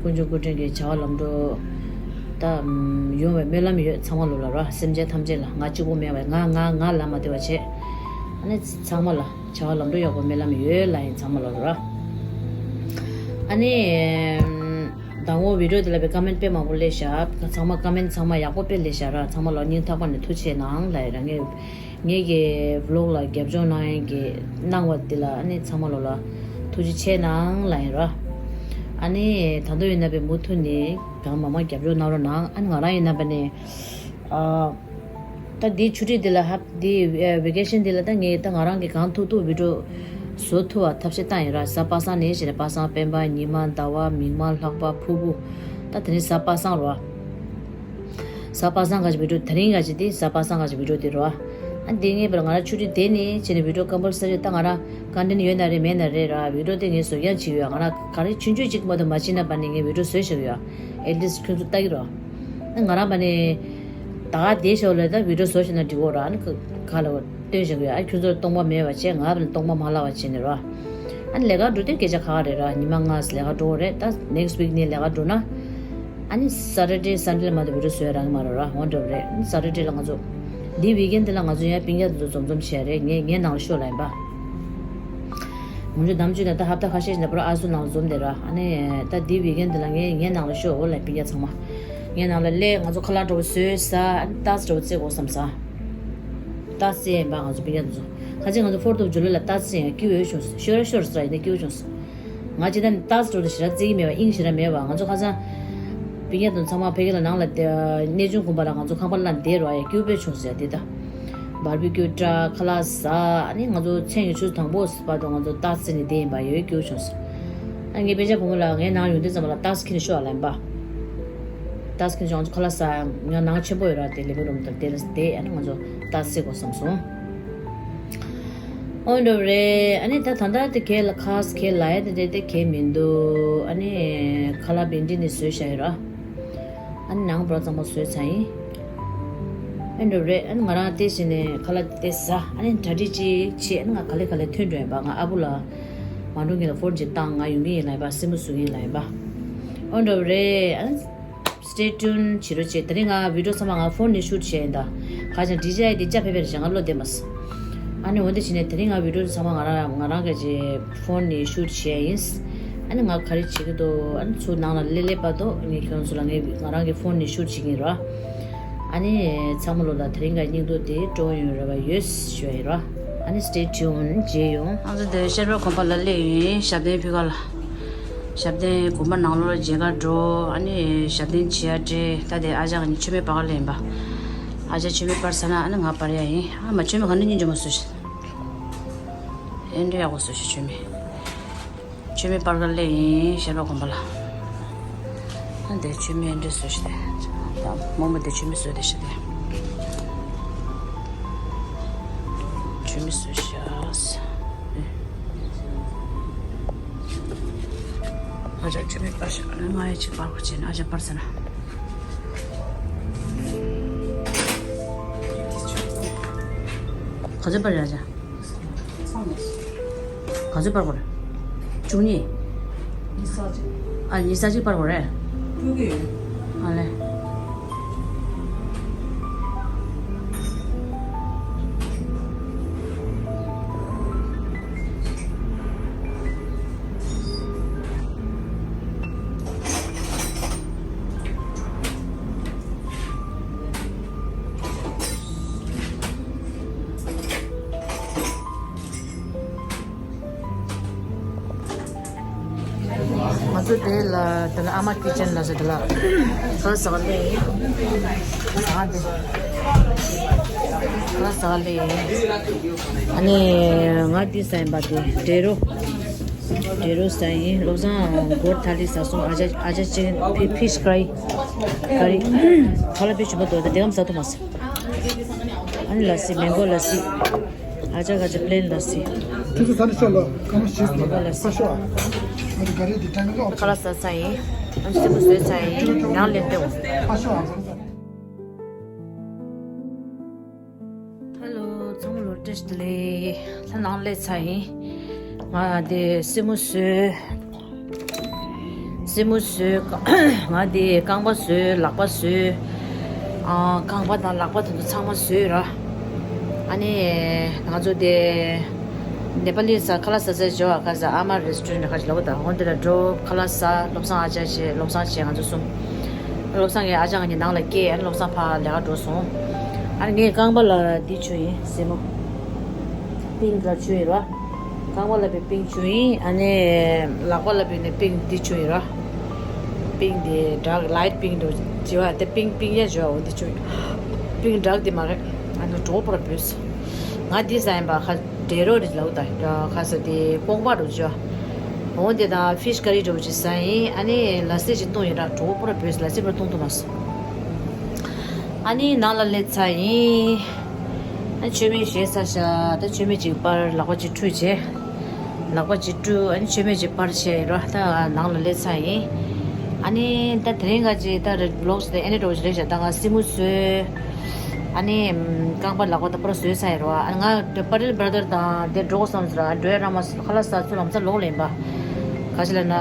དཀོན་མཆོག་སྐུ་ཕྲེང་གི་བྱ་བ་ལམ་འགྲོ། ད་ཡོང་བའི་སྨོན་ལམ་ཡོད། ཚང་མ་ལོ་ལ་ར། སེམས་ཅན་ཐམས་ཅད་ལ། ང་གཅིག་པོ་མེད་པ། ང་ང་ང་ལ་མ་བལྟས་པ་བྱས། ཨ་ནི་ཚང་མ་ལ་བྱ་བ་ལམ་འགྲོ་ཡག་པོ་སྨོན་ལམ་ཡོད་ལ་ཡིན། ཚང་མ་ལོ་ལ་ར། ཨ་ནི། དང་པོ་བི་ཌིའོ་དེ་ལ་བའི་ཀ་མེན་ཊི་དཔེ་མང་པོ་སླེབས་ཤག་ཚང་མ་ཀ་མེན་ཊི་ཚང་མ་ཡག་པོ་དཔེ་སླེབས་ཤག་ར། ཚང་མ་ལོ་སྙིང་ཐག་པ་ནས་ཐུགས་རྗེ་ཆེ་གནང་ལབ་ཡ་ར། ངས་ངེད་ཀྱི་བི་ལོག་ལ་རྒྱབ་སྐྱོར་གནང་ཡ་གི་གནང་བ་དེ་ལ་ཨ་ནི་ཚང་མ་ལོ་ལ་ཐུགས་རྗེ་ཆེ་གནང་ལབ་ཡ་ར། ཨ་ནི་ད་དུང་ཡིན་ན་བའི་མུ་མཐུད་ནས་གང་མང་མང་རྒྱབ་སྐྱོར་གནང་རོགས་གནང་། ཨ་ནི་ང་རང་ཡིན་ན་བ་ནི། ཨ། ད་འདི་ཆུ་ཊི་འདི་ལ་ཧབ་འདི་ཝེ་ཀེ་ཤན་འདི་ལ་ད་ངས་ད་ང་རང་གི་གང་ཐུབ་ཐུབ་བི་ཌིའོ་བཟོ་ཐུབ་པ་ཐབས་ཤེས་བཏང་ཡིན་ར། གཟའ་པ་སངས་ནས་བྱས་ནས་པ་སངས་སྤེན་པ་ཉི་མ་ཟླ་བ་མིག་དམར་ལྷག་པ་ཕུར་བུ། ད་དེ་ནས་གཟའ་པ་སངས་ར། གཟའ་པ་སངས་ག་ཅིག་བི་ཌིའོ་དེ་རིང་ག་ཅིག་དེ་གཟའ་པ་སངས་ག་ཅིག་བི་ཌིའོ་དེ་ར། ཨ་འདི་ངས་བར་ང་རང་ཆུ་ཊི་དེ་ནས་བྱས་ནས་བི་ཌིའོ་ཀམ་པལ་སི་རི་ད་ང་རང་ཀོན་ཊེན་ཊི་ཡོད་ན་རེད་མེད་ན་རེད་ར། བི་ཌིའོ་དེ་ངས་བཟོ་རྐྱང་བྱེད་ཀྱི་ཡོད། ང་རང་ག་རེ་ཆུང་ཆུང་ཅིག་མ་གཏོགས་མ་བྱེད་ན་བ་ནས་ངས་བི་ཌིའོ་བཟོས་བཞག་གི་ཡོད། ཨེ་ཊི་ལིསི་ཊི་ཁྱོད་ཚོ་ལྟ་གི་རོགས། ང་རང་བ་ནི། ད་ག་དེ་ཤོག་ལ་ད་བི་ཌིའོ་བཟོ་ཤེས་ན་འགྲིག་གོ་ར། ཨ་ནི་ཁ་ཁ་ལ་སྟོན་བཞག་གི་ཡོད། ཨ་ཁྱོད་ཚོར་སྟོང་པ་མེད་པ་བྱས། ང་བ་ནི་སྟོང་པ་མ་ལྷག་པ་བྱས་ནས་ར། ཨ་ནི་ལས་ཀ་འགྲོ་དུས་སྐད་ཆ་ཁག་ཁག་རེད་ར། ཉི་མ་ལྔ་ལས་ཀ་འགྲོ་གི་རེད། ད་ནེག་སི་ཊི་ཝིག་ནས་ལས་ཀ་འགྲོ་ན། ཨ་ནི་སེ་ཊར་ཌེ་སན་ཌེ་ལ་མ་གཏོགས་བི་ཌིའོ་བཟོ་ཡ་རག་གི་མ་རེད་ར། འོ་འདྲ་བ་རེད། ཨ་ནི་སེ་ཊར་ཌེ་ལ་ང་ཚོ། འདི་ཝིག་ཨེན་འདི་ལ་ང་ཚོ་ཡང་སྤུན་ཀྱག་དེ་ཚོ་འཛོམས་འཛོམས་བྱས་རེད། ངས་ངའི་ནང་ལ་ཤོག་ལ་ཡིན་པ། ངུ་ཆུ་དམ་ཆུ་ནས་ད་ཧབ་ཏ་ཁ་ཤས་ཤིག་ན་པུ་ར་ཨ་སུ་ནང་ལ་འཛོམས་བསྡད་ར། ཨ་ནི་ད་འདི་ཝིག་ཨེན་འདི་ལ་ངས་ངའི་ནང་ལ་ཤོག་འོ་ལ་སྤུན་ཀྱག་ཚང་མ། ངའི་ནང་ལ་སླེབས། ང་ཚོ་ཁ་ལག་འདྲ་བོ་བཟོས་ཟ། ཨ་ནི་ཏཱས་འདྲ་བོ་རྩེ་དགོས་བསམ་ས། ཏཱས་རྩེ་ཡིན་པ་ང་ཚོ་སྤུན་ཀྱག་དེ་ཚོ། ཁ་ཅིག་ང་ཚོ་ཕོར་ཐོབ་ཇུ་ལེ་ལ་ཏཱས་རྩེ་ཡིན་སྐྱིད་པོ་ཡོད་བྱུང་། ཤོར་ཤོར་ཟ་ཡིན་ན་སྐྱིད་པོ་བྱུང་། ང་ཅི་ད་ནི་ཏཱས་འདྲ་བོ་ཞེ་དྲག་རྩེ་གི་མེད་པ། དབྱིངས་ཞེ་དྲག་མེད་པ། ང་ཚོ་ཁ་སང་། སྤུན་ཀྱག་དེ་ཚང་མ་ཕ་གི་ལ་ནང་ལ་དེ་གནས་ཆུང་དགོན་པ་ལ་ང་ཚོ་ཁང་པ་ལ་བསྡད་རོགས་ཡ་སྐྱིད་པོ་བྱུང་ཟེར་དེ་ད། བར་བི་ཀྱུ་སྤྲད། ཁ་ལག་ཟ། ཨ་ནི་ང་ཚོ་མཚན་གྱི་ཆུ་ཚོད་དང་པོ་བར་དུ་ང་ཚོ་ཏཱས་རྩེ་ནས་བསྡད་ཡིན་པ་ཡོད་སྐྱིད་པོ་བྱུང་ཟེར། ཨ་ངའི་སྤུན་ཀྱག་བུ་མོ་ལ་ངའི་ནང་ཡོང་དུས་ཙམ་པ་ལ་ཏཱས་འཁྱེར་ནས་ཤོག་ཨ་ལབ་ཡིན་པ། ཏཱས་འཁྱེར་ནས་ང་ཚོ་ཁ་ལག་ཟ། ང་ནང་ཆེན་པོ་ཡོད་ར། དེ་ལི་ཝིང་རུམ་དང་དེ་ལ་བསྡད། ཨ་ནི་ང་ཚོ་ཏཱས་རྩེ་དགོས་བསམ་སོང་། འོ་འདྲ་བ་རེད། ཨ་ནི་ད་ད་ལྟ་དེ་གས་ལ་ཁ་ཁས་ལ་ཡ་དེ་དེ་དེ་གས་མི་འདུག་ཨ་ནི་ཁ་ལག་བེན་ཌི་ནས་བཟོས་བཞག་ཡོད་ར། ཨ་ནི་ནང་པུ་ར་གཙང་མ་བཟོས་ཚར་ཡིན། ཨེ་འགྲོ་རེད། ཨ་ནི་ང་རང་དེ་བྱས་ནས་ཁ་ལག་དེ་ཟ། ཨ་ནི་གྲ་སྒྲིག་ཅིག་བྱས། ཨ་ནི་ང་ག་ལེ་ག་ལེ་ཐོན་འགྲོ་ཡིན་པ། ང་ཨ་བུ་ལ་མ་འགྲོ་ངེད་ལ་ཕོན་ཅིག་བཏང་། ང་ཡོང་གི་ཡིན་ལབ་ཡིན་པ། སེན་མོ་བཟོ་གི་ཡིན་ལབ་ཡིན་པ། ཨེ་འགྲོ་རེད། ཨ་ནི་སི་ཊེ་ཊིའུན་བྱེད་རོགས་བྱེད། དེ་རིང་ང་བི་ཌིའོ་ཚང་མ་ང་ཕོན་ནས་ཤུཊ་བྱས་ཡིན་ད། ཁ་ཅང་འགྲིག་ཅག་ཡིན་དེ་ཅག་ཕེབས་པའི་རེད་ཤག་ང་བློ་བདེ་མ་སོང་། ཨ་ནི་འོན་ཏེ་བྱས་ནས་དེ་རིང་ང་བི་ཌིའོ་ཚང་མ་ང་རང་ང་རང་གི་ཅིག་ཕོན་ནས་ཤུཊ་བྱས་ཡིན། ཨ་ནི་ང་ག་རེ་བྱེད་ཀྱི་འདུག་ཨ་ནི་ཚུར་ནང་ལ་སླེབས་སླེབས་བར་དུ་ངས་ཁྱོད་ཚོ་ལ་ངས་ང་རང་གི་ཕོན་ནས་ཤུཊ་བྱེད་ཀྱི་ཡིན་ར། ཨ་ནི་ཚང་མ་ལོ་ལ་དེ་རིང་གི་སྙིང་སྟོབས་དེ་སྤྲོ་ཡོང་རེ་བ་ཡོད་ཞུ་ཡ་ཡིན་ར། ཨ་ནི་སི་ཊེ་ཊིའུན་མཇལ་ཡོང་། ང་ཚོ་འདིར་ཤར་པ་དགོན་པ་ལ་སླེབས་ཡིན། ཞབས་བརྟན་ཕུལ་ག་ལ། ཞབས་བརྟན་དགོན་པ་ནང་ལོགས་ལ་མཇལ་ཁ་འགྲོ། ཨ་ནི་ཞབས་བརྟན་བྱེད་ཡ་སྤྲད། ད་དེ་ཨ་ཅག་གི་མཆོད་མེ་སྤར་ག་སླེབས་ཡིན་པ། ཨ་ཅག་མཆོད་མེ་སྤར་ཚར་ན་ཨ་ནི་ང་སྤར་ཡ་ཡིན། ཨ་མ་མཆོད་མེ་ག་ནས་སྙིང་རྗེ་མོ་བཟོས་ཤག་ཨེ་འདྲ་ཡག་པོ་བཟོས་ཤག་མཆོད་མེ། མཆོད་མེ་སྤར་ག་སླེབས་ཡིན། ཤར་པ་དགོན་པ་ལ། ཨ་འདི་མཆོད་མེ་ཨེ་འདྲ་བཟོས་ཤག་དེ། ད་རྨོ་མོ་འདི་མཆོད་མེ་བཟོས་བསྡད་ཤག་དེ། མཆོད་མེ་བཟོས་ཤག་ཨ་ཅག་མཆོད་མེ་སྤར་ཤག་ང་ཡང་ཅིག་སྤར་དགོས་བྱས་ན། ཨ་ཅག་སྤར་ཟེར་ན། ག་ཚོད་སྤར་ཡ་ཅག་ག་ཚོད་སྤར་དགོས་རེད། བཅུ་གཉིས། ཨ་ཉི་ཤུ་རྩ་གཅིག་སྤར་དགོས་རེད། ཨ་ལེ། ང་ཚོ་དེ་ལ་དེ་ལ་ཨ་མ་ཀི་ཅན་ལ་ཟེར། དེ་ལ་ཁ་ཟ་ལེ་ཡིན། ཁ་ཟ་ལེ་ཁ་ཟ་ལེ་ཡིན། ཨ་ནི་ང་འདི་ཟ་ཡིན་པ། དེ་འབྲས་རོ། འབྲས་རོ་ཟ་ཡིན། བློ་བཟང་སྒོར་ཐ་ལི་ཟ་སོང་། ཨ་ཅག་ཨ་ཅག་ཅིག་ཕི་ཕིཤ་ཀ་རི། ཀ་རི་ཁ་ལག་དཔེ་ཞིམ་པོ་འདུག་ད་དེ་གམ་ཟ་ཐུབ་མ་སོང་། ཨ་ནི་ལ་སི། མེང་གོ་ལ་སི། ཨ་ཅག་ཨ་ཅག་པི་ལེན་ལ་སི། དེ་ཚོ་ཟ་ནས་ཤོག་ལ། ཁ་མ་ཞིག་མེང་གོ་ལ་སི། ཁ་ཤོག་ཨ་ནི་ག་རེ་འདི་ཏྲ་མི་ལོག་ཁ་ལག་ཟ་ས་ཡིན། ཨ་སེན་མོ་བཟོས་ཚར་ཡིན། ནང་སླེབས་ཏེ། ཧ་ལོ། ཚང་མ་ལོ་བཀྲ་ཤིས་བདེ་ལེགས། ད་ནང་སླེབས་ཚར་ཡིན། ང་དེ་སེན་མོ་བཟོས། སེན་མོ་བཟོས། ང་དེ་རྐང་པ་བཟོས། ལག་པ་བཟོས། ཨ། རྐང་པ་དང་ལག་པ་དེ་ཚོ་ཚང་མ་བཟོས་ར། ཨ་ནི་ང་ཚོ་དེ་ནེ་པ་ལི་ས་ཁ་ལག་ཟ་ས་ཇོ་ཨ་ཁ་ས་ཨ་མ་རེ་སི་ཊོ་རེན་ཊི་ཁ་ཅིག་ལབ་ད། འོ་དེ་ལ་འགྲོ། ཁ་ལག་ཟ། བློ་བཟང་ཨ་ཅག་བྱས། བློ་བཟང་བྱས། ང་ཚོ་གསུམ། བློ་བཟང་གི་ཨ་ཅག་ང་གཉིས་ནང་ལ་སྐྱེལ། ཨ་ནི་བློ་བཟང་ཕར་ལས་ཀ་འགྲོ་སོང་། ཨ་ནི་ངས་རྐང་པ་ལ་འདི་བྱུགས་ཡིན། སེན་མོ་པིང་ཀ་བྱུགས་ཡིན་ར། རྐང་པ་ལ་བའི་པིང་བྱུགས་ཡིན། ཨ་ནི་ལག་པ་ལ་བའི་ནི་པིང་འདི་བྱུགས་ཡིན་ར། པིང་འདི་འདྲ། ལའིཊ་པིང་འདྲ་བྱེད་པ་དེ། པིང་པིང་ཡ་བྱེད་པ་འོ་འདི་བྱུགས་ཡིན། པིང་འདྲ་འདི་མ་རེད། ཨ་ནི་གྲོགས་པོར་བོས། ང་འདི་ཟ་ཡིན་པ། ཁ་འབྲས་རོ་རེད་ལབ་ད། ཁ་ས་དེ་སྤོང་པ་འདྲ་བྱེད་པ། འོ་དེ་དང་ཕིཤ་ཀ་རི་འདྲ་བྱེད་ཟ་ཡིན། ཨ་ནི་ལ་སི་ཅིག་བཏུང་ཡིན་ར། གྲོགས་པོར་བོས། ལ་སི་པར་བཏུང་ཐུབ་མ་སོང་། ཨ་ནི་ནང་ལ་སླེབས་ཚར་ཡིན། ཨ་མཆོད་མེ་བཞེས་ཚར་ཤག་ད་མཆོད་མེ་གཅིག་སྤར། ལག་པ་གཅིག་བཀྲུས་བྱས། ལག་པ་གཅིག་བཀྲུས། ཨ་ནི་མཆོད་མེ་གཅིག་སྤར་བྱས་ར། ད་ནང་ལ་སླེབས་ཚར་ཡིན། ཨ་ནི་ད་དེ་རིང་ག་ཅིག་ད་རེད། བི་ལོག་དེ་ཨེ་འདྲ་འདྲ་བོ་ཞིག་རེད་ཤག་ད་ང་སེན་མོ་བཟོས། ཨ་ནི་རྐང་པ་ལག་པ་ད་པར་བཟོས་ཚར་ཡིན་ར། ཨ་ང་པ་ཊེལ་བྷ་ར་དར་དང་དེ་འགྲོ་དགོས་བསམ་ཟེར་ར། འགྲོ་ཡ་ར་མ་སོང་། ཁ་ལག་ཟ་ཚུར་ལམ་སང་ལོག་ལེན་པ། ག་ཅི་ལབ་ན་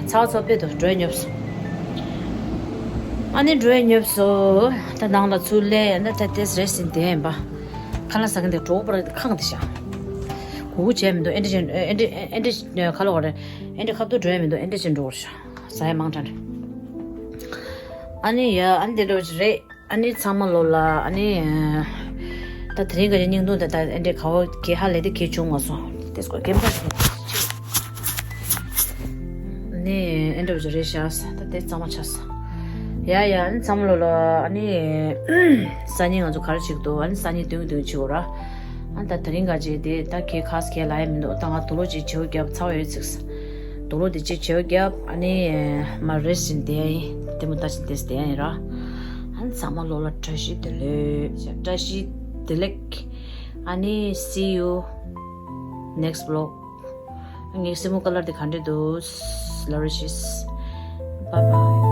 ཚ་བ་ཚ་བ་དཔེ་འདུག་འགྲོ་ཡ་ཉོབ་སོང་། ཨ་ནི་འགྲོ་ཡ་ཉོབ་སོང་། ད་ནང་ལ་ཚུར་སླེབས། ཨ་ནི་ད་ཏེས་རེ་སིན་དེ་ཡིན་པ། ཁ་ལག་ཟ་མཁན་དེ་གྲོགས་པོ་ར་ཁང་དེ་ཤག་གུ་གུ་བྱས་མི་འདུག་ཨེ་འདྲ་བྱས། ཨེ་འདྲ་ཨེ་འདྲ་ཁ་ལོ་བ་རེད། ཨེ་འདྲ་ཁ་ཐུག་འགྲོ་ཡ་མི་འདུག་ཨེ་འདྲ་བྱས་འགྲོ་བར་ཤག་ཟ་ཡ་མང་དྲགས་རེད། ཨ་ནི་ཡ། ཨ་ནི་དེ་འདྲ་བ་ཅིག་རེད། ཨ་ནི་ཚང་མ་ལོ་ལ། ཨ་ནི་ད་དེ་རིང་ག་ཅིག་བརྙན་ཐུང་དེ་ད་ཨེ་འདྲ་ག་བ་གས་ཧ་ལས་དེ་གས་བྱུང་མ་སོང་། དེ་སྐོར་རྒན་པ་ཞིག་ནི་ཨེ་འདྲ་བ་ཅིག་རེད་ཤག་ད་དེ་གཙང་མ་ཆགས་སོང་། ཡ་ཡ། ཨ་ནི་ཚང་མ་ལོ་ལ། ཨ་ནི་སང་ཉིན་ང་ཚོ་ག་རེ་བྱེད་ཀྱི་འདུག་ཨ་ནི་སང་ཉིན་སྟོན་གྱི་འདུག་བྱེད་དགོས་ར། ཨ་ནི་ད་དེ་རིང་ག་ཅིག་དེ་ད་གས་ཁ་ས་གས་ལ་ཡ་མི་འདུག་ད་ང་དུག་ལོག་ཅིག་བྱེའུ་རྒྱབ། ཚ་བ་ཡོད་ཚིགས། དུག་ལོག་དེ་ཅིག་བྱེའུ་རྒྱབ། ཨ་ནི་མར་རེ་སིན་དེ་ཡ་ཡིན། དེ་མོ་ད་ཅིག་དེ་སི་དེ་ཡ་ཡིན་ར། ཨ་ནི་ཚང་མ་ལོ་ལ་བཀྲ་ཤིས་བདེ་ལེགས། བཀྲ་ཤིས་བདེ་ལེགས། ཨ་ནི་see you next vlog། ངའི་སེན་མོ་ཀ་ལར་དེ་ག་འདྲ་འདུག་ལབ་རོགས་བྱེད། Bye bye།